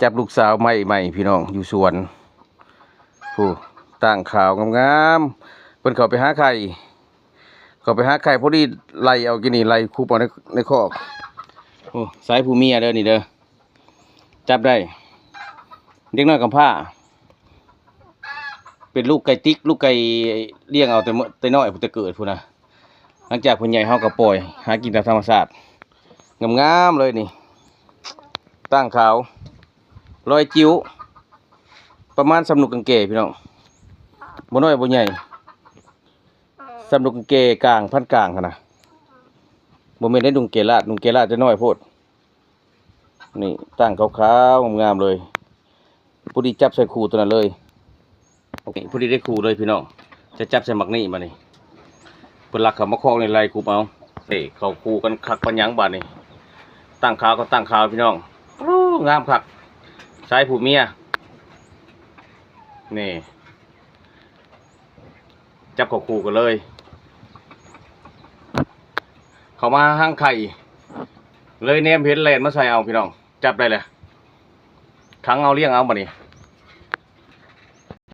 ຈັບລູກສາວໃໝ່ໆ ພີ່ນ້ອງ ຢູ່ສວນ ຜູ້ ຕ່າງຂາວງາມໆ ເພິ່ນເຂົ້າໄປຫາໄຂ່ ເຂົ້າໄປຫາໄຂ່ ພໍດີໄລ່ເອົາກິນນີ້ ໄລ່ຄຸບເອົາໃນ ໃນຄອກ. ໂອ້ ສາຍຜູ້ເມຍເດີນີ້ເດີ ຈັບໄດ້ ເດັກນ້ອຍກຳພ້າ ເປັນລູກໄກ່ຕິກ ລູກໄກ່ລ້ຽງເອົາແຕ່ເມື່ອ ແຕ່ນ້ອຍພຸ້ນ ແຕ່ເກີດພຸ້ນນະ. ຫຼັງຈາກເພິ່ນໃຫຍ່ ເຮົາກໍປ່ອຍຫາກິນຕາມທຳມະຊາດ ງາມໆ ເລີຍນີ້ ຕ່າງຂາວ ລອຍຈິ້ວ ປະມານສ່ຳນົກກາງແກ ພີ່ນ້ອງ ບໍ່ນ້ອຍບໍ່ໃຫຍ່ ສ່ຳນົກກາງແກກາງ ພັນກາງຫັ້ນນະ ບໍ່ແມ່ນໄດ້ນຸ່ງແກລາດ ນຸ່ງແກລາດຈະນ້ອຍໂພດ. ນີ້ ຕ່າງຂາວໆ ງາມໆ ເລີຍ ພໍດີຈັບໃສ່ຄູ່ຕົວນັ້ນເລີຍ. ໂອເຄ ພໍດີໄດ້ຄູ່ເລີຍພີ່ນ້ອງ ຈະຈັບໃສ່ໝາກນີ້ບາດນີ້ ເພິ່ນລັກເຂົ້າມາຄອກນີ້ ໄລ່ຄຸບເອົາ. ເອີ ເຂົ້າຄູ່ກັນຄັກປານຫຍັງບາດນີ້ ຕ່າງຂາວກັບຕ່າງຂາວພີ່ນ້ອງ. ໂອ້ ງາມຄັກ ສາຍຜູ້ເມຍ ນີ້ ຈັບເຂົ້າຄູ່ກັນເລີຍ ເຂົ້າມາຫາໄຂ່ ເລີຍແນມເຫັນແລ່ນມາໃສ່ເອົາພີ່ນ້ອງ. ຈັບໄດ້ແລ້ວ ຂັງເອົາ ລ້ຽງເອົາບາດນີ້